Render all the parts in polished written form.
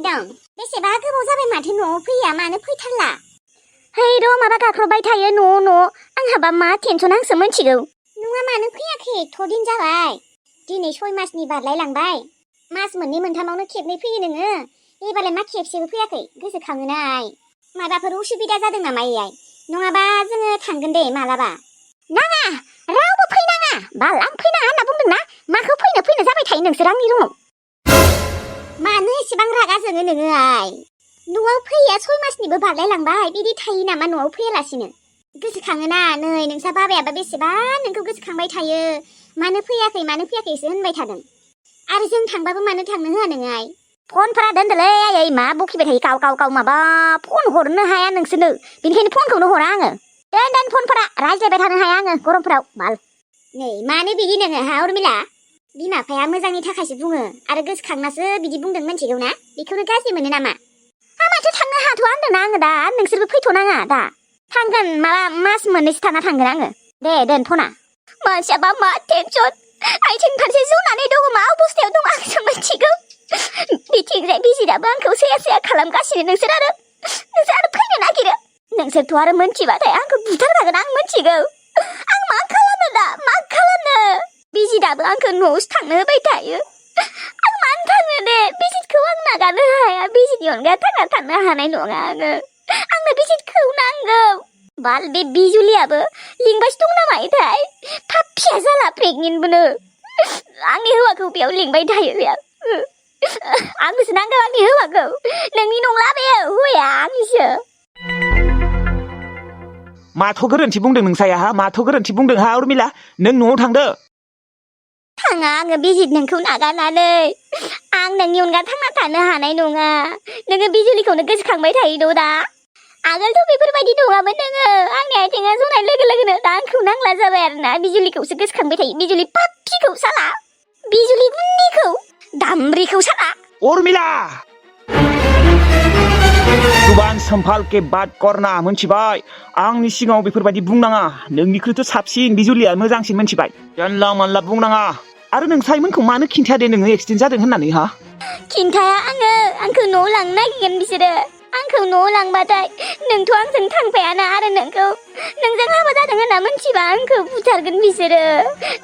दं बेसेबा गोबाव जाबाय माथो न'आव फैया मानो फैथारला है र' माबा गाख्रबबाय थायो न' आंहाबा मा टेनसन आंसो मिथिगौ नङा मानो फैयाखै एथ' दिन जाबाय दिनै 6 मासनि बारलायलांबाय मास मोननै मोनथामावनो खेबनै फैयो नोङो एबारलाय मा खेबसेबो फैयाखै गोसोखाङोनाय माबाफोर उसुबिदा जादों नामा एयाय नङाबा जोङो थांगोन दे मालाबा नाङा रावबो फैनाङा बाल आं फैनाङा होनना बुंदोंना माखौ फैनो जाबाय थायो नोंसोर आंनि रुमाव मानो एसेबां रागा जोङो नोङो आइ न'आव फैया 6 मासनिबो बारलायलांबाय बिदि थायो नामा न'आव फैयालासिनो गोसोखाङोना नै नोंसा बाबायाबा बेसेबा नोंखौ गोसोखांबाय थायो मानो फैयाखैसो होनबाय थादों आरो जों थांबाबो मानो थांनो होआ नोङो आइ फनफोरा दोनदोलै आयै मा बखिबाय थायो गाव माबा फन हरनो हाया नोंसोरनो बेनिखायनो फनखौनो हरा आङो दोन फनफोरा रायज्लायबाय थानो हाया आङो गरमफोराव बाल नै मानो बिदि नोङो हा उर्मिला बिमा बिफाया मोजांनि थाखायसो बुङो आरो गोसोखांनासो बिदि बुंदों मिथिगौ ना बेखौनो गाज्रि मोनो नामा माथो थांनो हाथ'आ होनदोंना आङो दा नोंसोरबो फैथ'नाङा दा थांगोन माबा मास मोननैसो थाना थांगोन आङो दे दोन फना मानसियाबा मा टेनसन आथिं फारसे जनानै दङ मा अबस्थायाव दं आंसो मिथिगौ बिथिंजाय बिजिराबो आंखौ सैया खालामगासिनो नोंसोर आरो फैनो नागिरो नोंसोरथ' आरो मोनथिबाथाय आंखौ बुथारखागोन आं मिथिगौ आं मा खालामनो बिजिराबो आंखौ न'आवसो थांनो होबाय थायो आं मानो थांनो दे बिजितखौ आं नागारनो हाया बिजितनि अनगा थांनो हानाय नङा आंनो बिजितखौ नांगौ बाल बे बिजुलियाबो लिंबायसो दं नामाथाय थाब फिसा जाला प्रेगनेन्टबोनो आंनि हौवाखौ बेयाव लिंबाय थायो बेयाव आंनोसो नांगौ आंनि हौवाखौ नोंनि नंला बे हौवाया आंनिसो माथ' गोरोन्थि बुंदों नोंसाया माथ' गोरोन्थि बुंदों हा उर्मिला नों न'आव थांदो थाङा आङो बिजित नोंखौ नागारनानै आं नोंनि अनगा थांना थानो हानाय नङा नोङो बिजुलिखौनो गोसोखांबाय थायो दा आगोलथ' बेफोरबायदि नङामोन नोङो आंनि आथिङा जनाय लोगोनो दा आंखौ नांला जाबाय आरोना बिजुलिखौसो गोसोखांबाय थायो बिजुलि पाप्पिखौ साला बिजुलि बुन्दिखौ दामब्रिखौ साला उर्मिला जुबान संभाल के बात करना मोनथिबाय आंनि सिगाङाव बेफोरबायदि बुंनाङा नोंनिख्रुइथ' साबसिन बिजुलिया मोजांसिन मोनथिबाय जानला मानला बुंनाङा आरो नोंसाइमोनखौ मानो खिन्थाया दे नोङो एक्सिडेन्ट जादों होननानै खिन्थाया आंखौ न'आव लांनो नागिरगोन बिसोरो आंखौ न'आव लांबाथाय नोंथ' आंजों थांफायाना आरो नोंजों हाबा जादों होनना मोनथिबा आंखौ बुथारगोन बिसोरो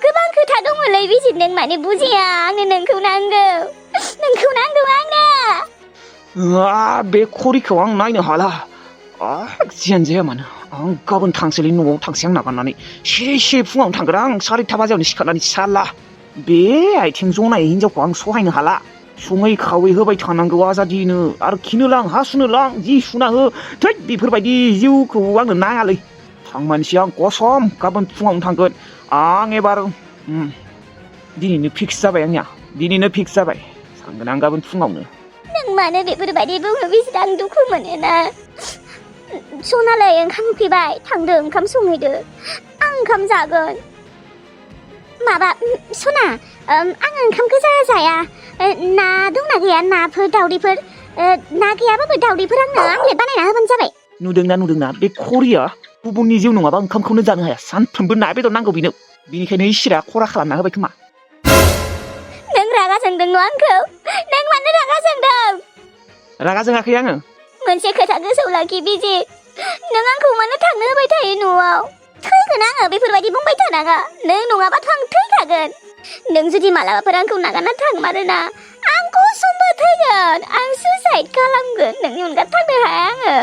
गोबां खोथा दङलै बिजित नों माने बुजिया आंनो नोंखौ नांगौ आंनो बे खरिखौ आं नायनो हाला जियानो जाया मानो आं गाबोन थांसैलै न'आव थांसै आं नागारनानै सिरि फुङावनो थांगोन आं 4:30 बाजियावनो सिखारनानै साला बे आथिं जनाय हिनजावखौ आं सहायनो हाला सङै खावै होबाय थानांगौ आजादिनो आरो खिनो लां हासुनो लां जि सुना हो थै बेफोरबायदि जिउखौ आंनो नाङालै थांमानसि आं कसम गाबोन फुङावनो थांगोन आं एबार दिनैनो फिक्स जाबाय थांगोन आं गाबोन फुङावनो नों मानो बेफोरबायदि बुङो बिसोर आं दुखु मोनोना सनालाय ओंखाम उखैबाय थांदो ओंखाम संहैदो आं ओंखाम जागोन माबा सना आं ओंखाम गोजा जाया ना दंना गैया नाफोर दावदैफोर ना गैयाबाबो दावदैफोर आंनो आमलेट बानायना होबानो जाबाय नुदोंना बे खरिया गुबुननि जिउ नङाबा ओंखामखौनो जानो हाया सानफ्रोमबो ना बेदर नांगौ बिनो बिनिखायनो इसोरा खरा खालामना होबाय खोमा नों रागा जोंदों न' आंखौ नों मानो रागा जोंदों रागा जोङाखै आङो मोनसे खोथा गोसोआव लाखि बिजित नों आंखौ मानो थांनो होबाय थायो न'आव थैगोन आङो बेफोरबायदि बुंबाय थानाङा नों नङाबाथ' आं थैखागोन नों जुदि मालाबाफोर आंखौ नागारना थांमारोना आं कसमबो थैगोन आं सुइसाइड खालामगोन नोंनि अनगा थांनो हाया आङो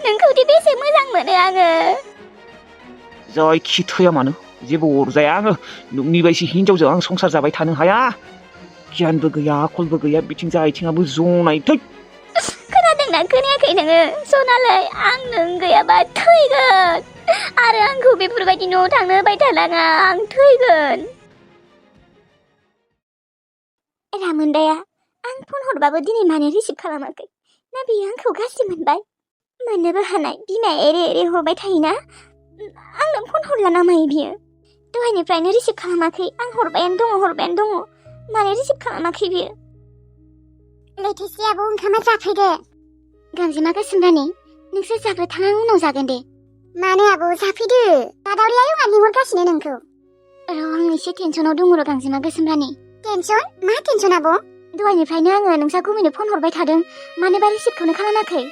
नोंखौदि बेसे मोजां मोनो आङो जायखि थैया मानो जेबो अरजाया आङो नोंनि बायदि हिनजावजों आं संसार जाबाय थानो हाया गियानबो गैया आखलबो गैया बिथिंजाय आथिङाबो जनाय थै खोनादोंना खोनायाखै नोङो सनालाय आं नों गैयाबा थैगोन आरो आंखौ बेफोरबायदि न'आव थांनो होबाय थानाङा आं थैगोन रामोनदाया आं फन हरबाबो दिनै मानो रिसिभ खालामाखै ना बियो आंखौ गाज्रि मोनबाय मोननोबो हानाय बिमाया एरे हरबाय थायोना आंनो फन हरला नामायो बियो दहायनिफ्रायनो रिसिभ खालामाखै आं हरबायानो दङ मानो रिसिभ खालामाखै बियो लैथोसि आब' ओंखामा जाफैदो गांजेमा गोसोम रानि नोंसोर जाग्रोथां आं उनाव जागोन दे मानो आब' जाफैदो दादावलिया आयंआ लिंहरगासिनो नोंखौ र' आं एसे टेनसनाव दङ र' गांजेमा गोसोम रानि टेनसन मा टेनसन आब' दहायनिफ्रायनो आङो नोंसा गुमैनो फन हरबाय थादों मानोबा रिसिभखौनो खालामाखै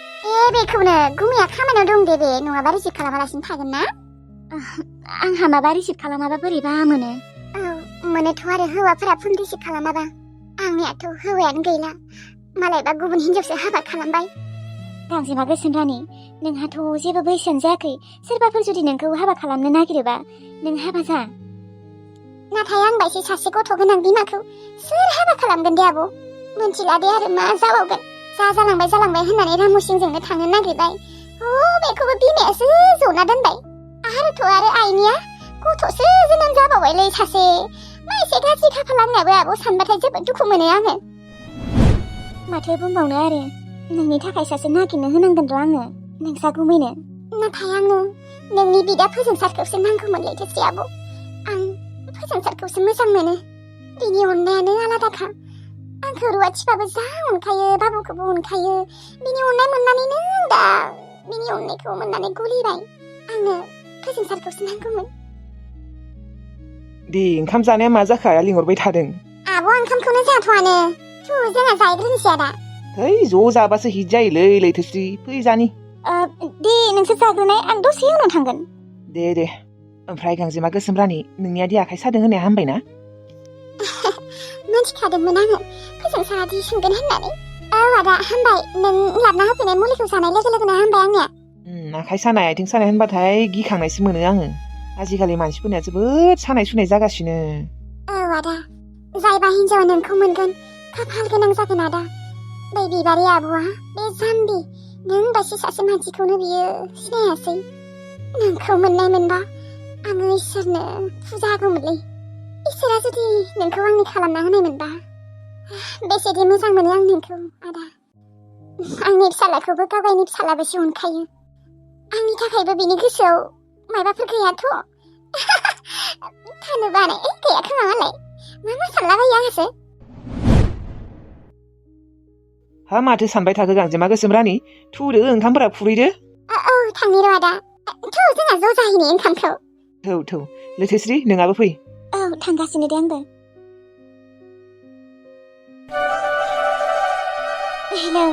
बेखौनो गुमैया खामानियाव दं दे बे नङाबा रिसिभ खालामालासिनो थागोन ना आंहा माबा रिसिभ खालामाबा बोरैबा मोनो मोनोथ' आरो हौवाफोरा फन रिसिभ खालामाबा आंनियाथ' हौवायानो गैला मालायबा गुबुन हिनजावसो हाबा खालामबाय गांजेमा गोसोम रानि नोंहाथ' जेबो बैसोआनो जायाखै सोरबाफोर जुदि नोंखौ हाबा खालामनो नागिरोबा नों हाबा जा नाथाय आं बायदि सासे गथ' गोनां बिमाखौ सोर हाबा खालामगोन दे आब' मोनथिला दे आरो मा जाबावगोन जालांबाय होननानै रामुसिंजोंनो थांनो नागिरबाय बेखौबो बिमायासो जना दोनबाय आरो आइनिया गथ'सो जोनोम जाबावबायलै सासे मा एसे गाज्रि खाफाल आंनाबो आब' सानबाथाय जोबोद दुखु मोनो आङो माथो बुंबावनो आरो नोंनि थाखाय सासे नागिरनो होनांगोन र' आङो नोंसा गुमैनो नाथाय आङो नोंनि बिदा फोजोंसारखौसो नांगौमोन लैथोसै आब' आं फोजोंसारखौसो मोजां मोनो बिनि अननायानो आलादाखा आंखौ रुवाथिबाबो जा अनखायो बाबुखौबो अनखायो बिनि अननाय मोननानैनो दा बिनि अननायखौ मोननानै गलिबाय आंनो फोजोंसारखौसो नांगौमोन दे ओंखाम जानाया मा जाखो आइया लिंहरबाय थादों आब' ओंखामखौनो जाथ'आनो जोंहा जाहैग्रोनोसै आदा है ज' जाबासो हिट जायोलै लैथोस्रि फै जानि दे नोंसोर जाग्रोनाय आं दसे उनाव थांगोन दे ओमफ्राय गांजेमा गोसोम रानि नोंनिया दि आखाइ सादों होननाया हामबायना मिथिखादोंमोन आङो फोजोंसारा दि सोंगोन होननानै आदा हामबाय नों लाबना होफैनाय मुलिखौ जानाय लोगो लोगोनो हामबाय आंनिया आखाइ सानाय आथिं सानाय होनबाथाय गिखांनायसो मोनो आङो आजिखालि मानसिफोरनिया जोबोद सानाय सुनाय जागासिनो आदा जायबा हिनजावा नोंखौ मोनगोन खाफाल गोनां जागोन आदा बै बिबारि आब'आ बे जाम्बि नों बायदि सासे मानसिखौनो बियो सिनायासै नोंखौ मोननाय मोनबा आङो इसोरनो फुजा होगौमोनलै इसोरा जुदि नोंखौ आंनि खालामना होनाय मोनबा बेसेदि मोजां मोनो आं नोंखौ आदा आंनि फिसालाखौबो गावगायनि फिसालाबायदि अनखायो आंनि थाखायबो बिनि गोसोआव माबाफोर गैयाथ' थानो बानाय गैया खोमा मालाय मा सानलाबायो आंहासो हा माथो सानबाय थाखो गांजेमा गोसोम रानि थुदो ओंखामफोरा फुरैदो थांनि र' आदा जोंहा ज' जाहैनि ओंखामखौ थौ लैथोस्रि नोंहाबो फै थांगासिनो दे आंबो हेलौ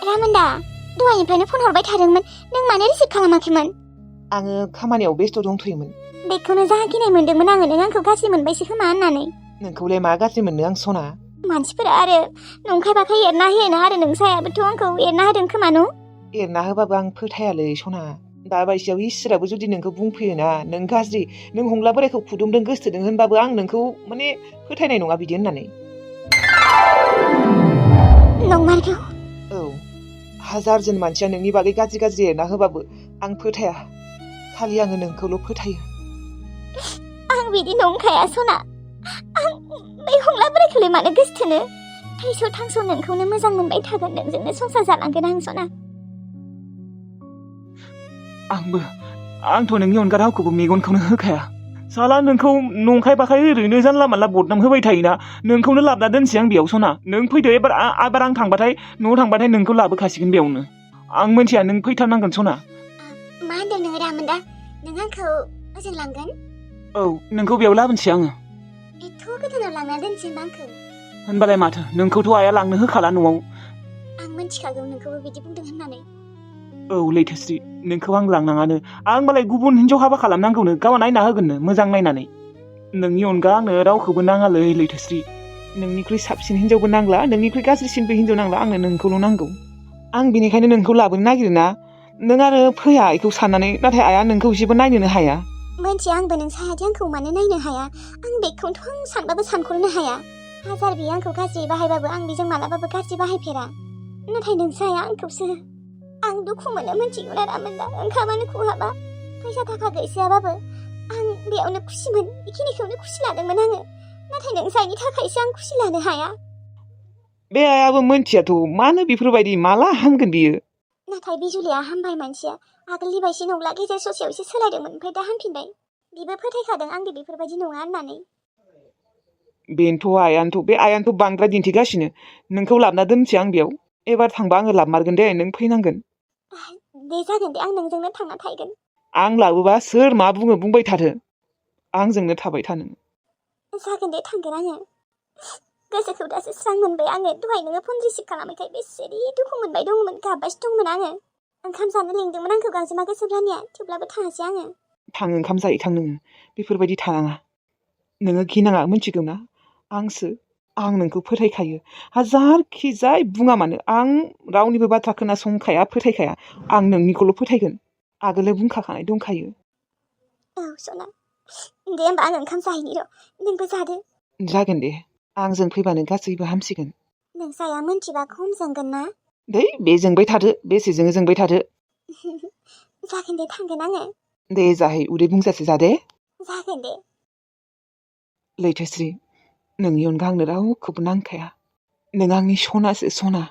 रामोनदा दहायनिफ्रायनो फन हरबाय थादोंमोन नों मानो रिसिभ खालामाखैमोन आङो खामानियाव बेस्थ' दंथ'योमोन बेखौनो जागिनाय मोनदोंमोन आङो नों आंखौ गाज्रि मोनबायसो खोमा होननानै नोंखौलाय मा गाज्रि मोननो आं सना मानसिफोरा आरो नंखाय बाखाय एरना होयोना आरो नोंसायाबोथ' आंखौ एरना होदों खोमा न' एरना होबाबो आं फोथायालै सना दा बायसेयाव इसोराबो जुदि नोंखौ बुंफैयोना नों गाज्रि नों हंला बोरायखौ फुदुंदों गोसोथोदों होनबाबो आं नोंखौ माने फोथायनाय नङा बिदि होननानै नंमारगौ हाजारजन मानसिया नोंनि बागै गाज्रि एरना होबाबो आं फोथाया खालि आङो नोंखौल' फोथायो आं बिदि नंखाया सना आं बै हंला बोरायखौलाय मानो गोसोथोनो थैस' थांस' नोंखौनो मोजां मोनबाय थागोन नोंजोंनो संसार जालांगोन आं सना आंथ' नोंनि अनगा रावखौबो मेगनखौनो होखाया साला नोंखौ नंखाय बाखाय ओरैनो जानला मानला बदनाम होबाय थायोना नोंखौनो लाबोना दोनसै आं बेयाव सना नों फैदो एबार आं थांबाथाय न'आव थांबाथाय नोंखौ लाबोखासिगोन बेयावनो आं मोनथिया नों फैथारनांगोन सना मा होनदों नोङो रामोनदा नों आंखौ ओजों लांगोन नोंखौ बेयाव लाबोनोसै आङो एथ' गोजानाव लांना दोनसै आंखौ होनबालाय माथो नोंखौथ' आइया लांनो होखाला न'आव आं मोनथिखागौ नोंखौबो बिदि बुंदों होननानै लैथोस्रि नोंखौ आं लांनाङानो आं मालाय गुबुन हिनजाव हाबा खालामनांगौनो गावहा नायना होगोननो मोजां नायनानै नोंनि अनगा आंनो रावखौबो नाङालै लैथोस्रि नोंनिख्रुइ साबसिन हिनजावबो नांला नोंनिख्रुइ गाज्रिसिनबो हिनजाव नांला आंनो नोंखौल' नांगौ आं बेनिखायनो नोंखौ लाबोनो नागिरोना नों आरो फैया बेखौ साननानै नाथाय आइया नोंखौ जेबो नायनोनो हाया मोनथिया आंबो नोंसायादि आंखौ मानो नायनो हाया आं बेखौथ' आं सानबाबो सानख'नो हाया हाजार बियो आंखौ गाज्रि बाहायबाबो आं बेजों मालाबाबो गाज्रि बाहायफेरा नाथाय नोंसाया आंखौसो आं दुखु मोनो मोनथिगौ ना रामोनदा ओंखामानो खहाबा फैसा थाखा गैजायाबाबो आं बेयावनो खुसिमोन बेखिनिखौनो खुसि लादोंमोन आङो नाथाय नोंसानि थाखायसो आं खुसि लानो हाया बे आइयाबो मोनथियाथ' मानो बेफोरबायदि माला हामगोन बियो नाथाय बिजुलिया हामबाय मानसिया आगोलनि बायदि नंला गेजेर ससेयाव एसे सोलायदोंमोन ओमफ्राय दा हामफिनबाय बिबो फोथायखादों आंदि बेफोरबायदि नङा होननानै बेनोथ' आइयानोथ' बांद्राय दिन्थिगासिनो नोंखौ लाबोना दोनसै आं बेयाव एबार थांबा आङो लाबोमारगोन दे नों फैनांगोन दे जागोन दे आं नोंजोंनो थांना थाहैगोन आं लाबोबा सोर मा बुङो बुंबाय थाथो आंजोंनो थाबाय था नों जागोन दे थांगोन आङो गोसोखौ दासो स्रां मोनबाय आङो दहाय नोङो फन रिसिभ खालामैखाय बेसेदि दुखु मोनबाय दङमोन गाबबायसो दंमोन आङो ओंखाम जानो लिंदोंमोन आंखौ गांजेमा गोसोमरानिया थेवब्लाबो थाङासै आङो थां ओंखाम जाहैथां नोङो बेफोरबायदि थानाङा नोङो गिनाङा मिथिगौ ना आं नोंखौ फोथायखायो हाजारखि जाय बुङा मानो आं रावनिबो बाथ्रा खोनासंखाया फोथायखाया आं नोंनिखौल' फोथायगोन आगोलो बुंखाखानाय दंखायो औ सना दे होमबा आं ओंखाम जाहैनि र' नोंबो जादो जागोन दे आंजों फैबानो गासैबो हामसिगोन नों जाया मोनथिबा खम जोंगोन ना दै बे जोंबाय थादो बेसेजों जोंबाय थादो जागोन दे थांगोन आङो दे जाहै उदै बुंजासे जादे जागोन दे लैथोश्री नोंनि अनगा आंनो रावखौबो नांखाया नों आंनि सनासो सना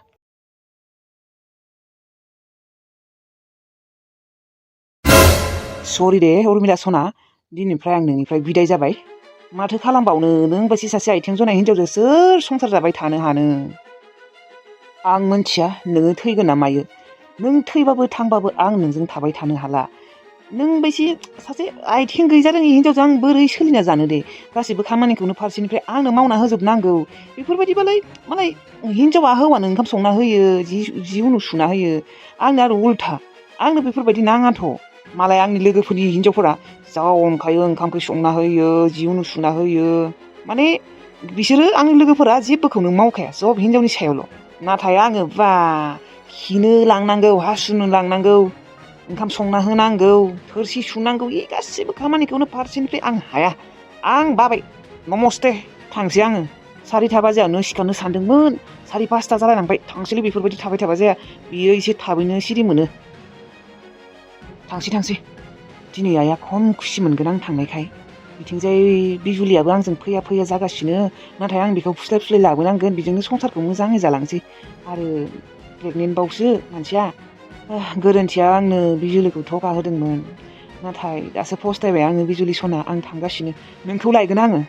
सरि दे उर्मिला सना दिनैनिफ्राय आं नोंनिफ्राय बिदाय जाबाय माथो खालामबावनो नों बायदि सासे आथिं जनाय हिनजावजों सोर संसार जाबाय थानो हानो आं मोनथिया नोङो थैगोन ना मायो नों थैबाबो थांबाबो आं नोंजों थाबाय थानो हाला नों बायदि सासे आथिं गैजारोङि हिनजावजों आं बोरै सोलिना जानो दे गासैबो खामानिखौनो फारसेनिफ्राय आंनो मावना होजोबनांगौ बेफोरबायदिबालाय मालाय हिनजावा हौवानो ओंखाम संना होयो जि उनु सुना होयो आंनो आरो उल्था आंनो बेफोरबायदि नाङाथ' मालाय आंनि लोगोफोरनि हिनजावफोरा जावनखायो ओंखामखौ संना होयो जि उनु सुना होयो माने बिसोरो आंनि लोगोफोरा जेबोखौनो मावखाया सब हिनजावनि सायावल' नाथाय आङो बा खिनो लांनांगौ हासुनो लांनांगौ ओंखाम संना होनांगौ थोरसि सुनांगौ इ गासैबो खामानिखौनो फारसेनिफ्राय आं हाया आं बाबाय नमस्ते थांसै आङो 4:00 बाजियावनो सिखारनो सानदोंमोन 4:30 जालायलांबाय थांसैलै बेफोरबायदि थाबाय थाबा जाया बियो एसे थाबैनो सिरि मोनो थांसै दिनै आइया खम खुसि मोनगोन आं थांनायखाय बिथिंजाय बिजुलियाबो आंजों फैया जागासिनो नाथाय आं बेखौ फुस्लाय लाबोनांगोन बेजोंनो संसारखौ मोजाङै जालांसै आरो प्रेगनेन्ट बावसो मानसिया गोरोन्थिया आंनो बिजुलिखौ थगा होदोंमोन नाथाय दासो फस्थायबाय आङो बिजुलि सना आं थांगासिनो नोंखौ लायगोन आङो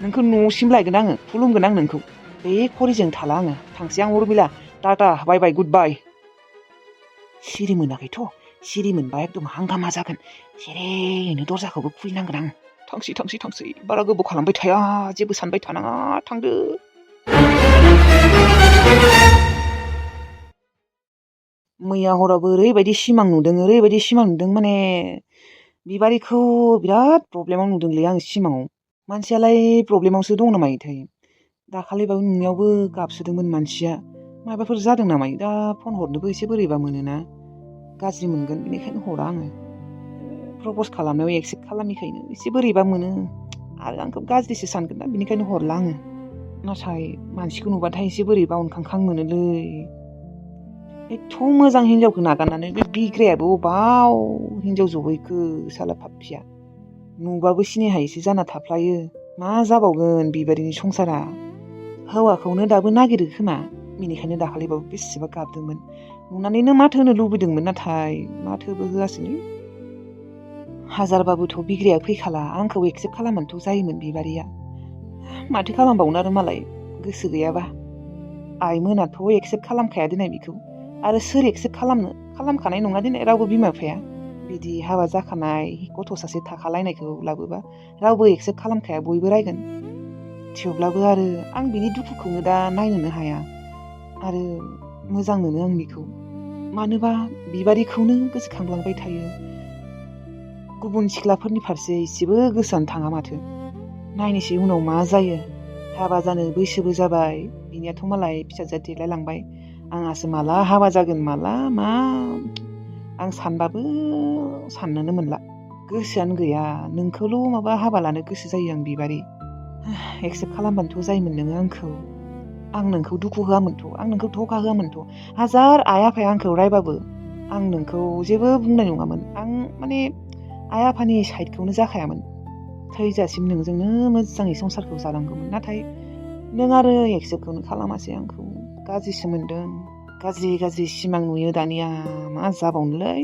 नोंखौ न'सिम लायगोन आङो खुलुमगोन आं नोंखौ बे खरिजों थाला आङो थांसै आं उर्मिला टाटा बाय बाय गुड बाय सिरि मोनाखैथ' सिरि मोनबा एकदम हांगामा जागोन जेरैनो दरजाखौबो खुलिनांगोन आं थांसै बारा गोबाव खालामबाय थाया जेबो सानबाय थानाङा थांदो मैया हरावबो ओरैबायदि सिमां नुदों माने बिबारिखौ बिराद प्रब्लेमाव नुदोंलै आं सिमाङाव मानसियालाय प्रब्लेमावसो दं नामायोथाय दाखालिबाबो नोंनियावबो गाबसोदोंमोन मानसिया माबाफोर जादों नामायो दा फन हरनोबो एसे बोरैबा मोनोना गाज्रि मोनगोन बेनिखायनो हरा आङो प्रप'ज खालामनायाव एक्सेप्ट खालामिखायनो एसे बोरैबा मोनो आरो आंखौ गाज्रिसो सानगोन ना बेनिखायनो हरला आङो नाथाय मानसिखौ नुबाथाय एसे बोरैबा अनखांखां मोनोलै एथ' मोजां हिनजावखौ नागारनानै बे बिग्रायाबो अबाव हिनजाव जबैखो साला फाफ्लिया नुबाबो सिनाय हायैसो जाना थाफ्लायो मा जाबावगोन बिबारिनि संसारा हौवाखौनो दाबो नागिरो खोमा बेनिखायनो दाखालिबाबो बेसेबा गाबदोंमोन नुनानैनो माथो होनो लुबैदोंमोन नाथाय माथोबो होआसैलै हाजारबाबोथ' बिग्राया फैखाला आंखौ एक्सेप्ट खालामनानैथ' जायोमोन बिबारिया माथो खालामबावनो आरो मालाय गोसो गैयाबा आइमोनाथ' एक्सेप्ट खालामखाया दिनै बेखौ आरो सोर एक्सेप्ट खालामखानाय नङा दिनै रावबो बिमा बिफाया बिदि हाबा जाखानाय गथ' सासे थाखालायनायखौ लाबोबा रावबो एक्सेप्ट खालामखाया बयबो रायगोन थेवब्लाबो आरो आं बिनि दुखुखौनो दा नायनोनो हाया आरो मोजां मोनो आं बेखौ मानोबा बिबारिखौनो गोसोखांलांबाय थायो गुबुन सिख्लाफोरनि फारसे एसेबो गोसोआनो थाङा माथो नायनोसै उनाव मा जायो हाबा जानो बैसोबो जाबाय बिनियाथ' मालाय फिसाजोआ देलायलांबाय आंहासो माला हाबा जागोन माला मा आं सानबाबो साननोनो मोनला गोसोआनो गैया नोंखौल' माबा हाबा लानो गोसो जायो आं बिबारि एक्सेप्ट खालामबानोथ' जायोमोन नोङो आं नोंखौ दुखु होआमोनथ' आं नोंखौ धोखा होआमोनथ' हाजार आइ आफाया आंखौ रायबाबो आं नोंखौ जेबो बुंनाय नङामोन आं माने आइ आफानि साइडखौनो जाखायामोन थैजासिम नोंजोंनो मोजाङै संसारखौ जालांगौमोन नाथाय नों आरो एक्सेप्टखौनो खालामासै आंखौ गाज्रिसो मोनदों गाज्रि सिमां नुयो दानिया मा जाबावनोलै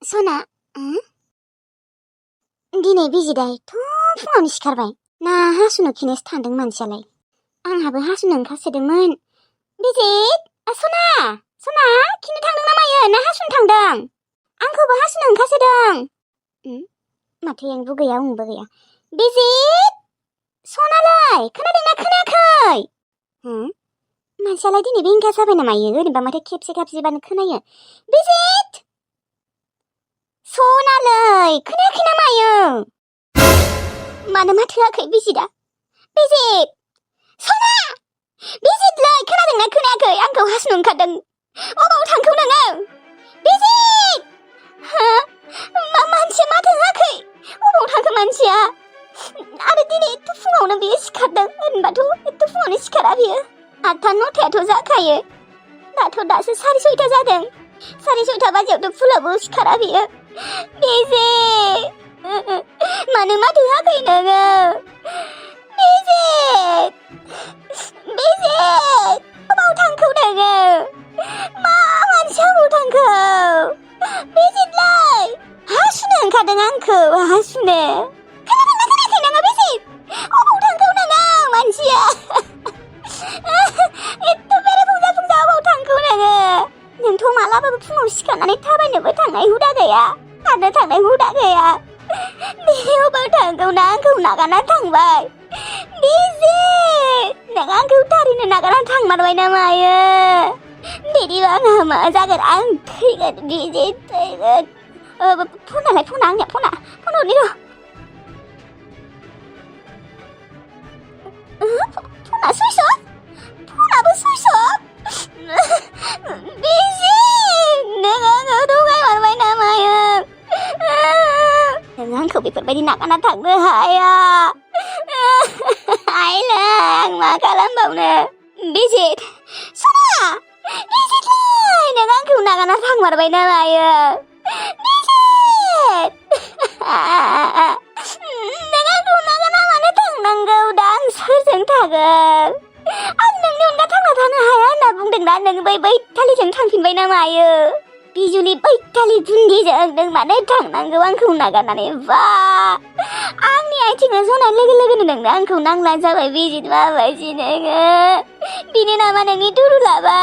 सना दिनै बिजिदाय फुङावनो सिखारबाय ना हासुनो खिनोसो थांदों मानसियालाय आंहाबो हासुनो ओंखारसोदोंमोन बिजित सना खिनो थांदों ना मायो ना हासुनो थांदों आंखौबो हासुनो ओंखारसोदों। माथो एंबो गैया उंबो गैया। बिजित! सनालाय खोनादोंना खोनायाखै? मानसियालाय दिनै बेंगा जाबाय नामा इयो? ओरैनोबा माथो खेबसे गाबज्रिबानो खोनायो। बिजित! सनालाय खोनायाखै नामा इयो? मानो माथो होआखै बिजितआ? बिजित! सना! बिजितलै खोनादोंना खोनायाखै? आंखौ हासुनो ओंखारदों। अबाव थांखो नोङो? बिजित! मानसिया माथो होआखै? अबाव थांखो मानसिया? आरो दिनै एथ' फुङावनो बियो सिखारदों। ओरैनोबाथ' एथ' फुङावनो सिखारा बियो। 8था 9थायाथ' जाखायो। दासो 6:30 जादों। 6:30 बाजियावथ' फुलाबो सिखारा बियो। बिजित! मानो माथो होआखै नोङो? बिजित! बिजित! अबाव थांखो नोङो? मानसिया अबाव थांखो? बिजितलै! हासुनो ओंखारदों आंखौ हासुनो। खोनादोंना खोनायाखै नोङो बिजित? अबाव थांखो नोङो मानसिया? एथ' बेरे फुंजा अबाव थांखो नोङो? नोंथ' मालाबाबो फुङाव सिखारनानै थाबायनोबो थांनाय हुदा गैया। खारनो थांनाय हुदा गैया। बे अबाव थांखो ना आंखौ नागारना थांबाय? बिजित! नों आंखौ थारैनो नागारना थांमारबाय ना मायो? बिदिबा आंहा मा जागोन? आं थैगोन बिजित थैगोन। फनालाय फना आंनिया फन हरनि र'। फना सुइस अफ? फनाबो सुइस अफ? बिजित! नों आंखौ थगायमारबाय ना मायो? नों आंखौ बेफोरबायदि नागारना थांनो हाया। आइला आं मा खालामबावनो? बिजित! सना! बिजितलै! नों आंखौ नागारना थांमारबाय ना मायो? बिजित! नों आंखौ नागारना मानो थांनांगौ? दा आं सोरजों थागोन? आं नोंनि अनगा थांना थानो हाया होनना बुंदोंना नों बैथालिजों थांफिनबाय ना मायो? बिजुलि बैथालि बुन्दिजों नों मानो थांनांगौ आंखौ नागारनानै? बा आंनि आथिङा जनाय लोगो लोगोनो नोंनो आंखौ नांला जाबाय बिजित माबायदि नोङो? बिनो नामा नोंनि दुरुलाबा?